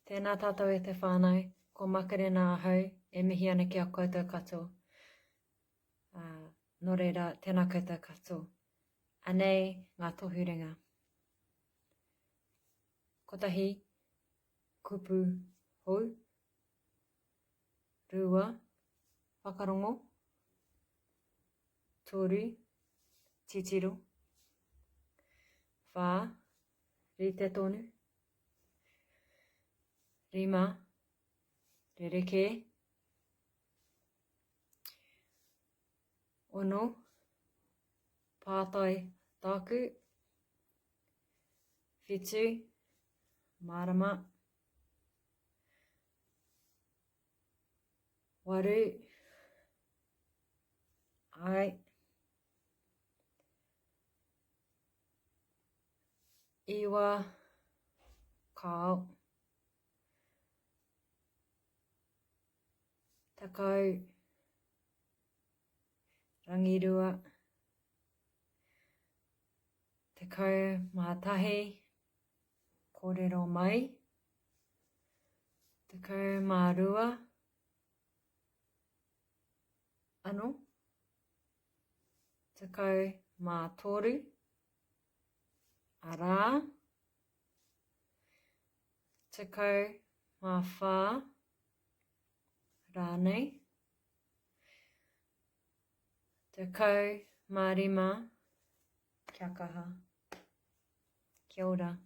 Tēnā tātou e te whānau, ko Makarena ahau e mihi ana ki a koutou katoa. Ā, nō reira, tēnā koutou katoa. Anei ngā tohu ringa. Kotahi, kupu hou. Rua, whakarongo. Toru, titiro. Whā, rite tonu. Rima, rerekē. Ono, pātai tāku. Whitu, mārama. Waru, ai. Iwa, kāo. Tekau, rangirua. 11, kōrero mai. 12, ano. 13, arā, 14 rānei, 15 kia kaha. Kia ora.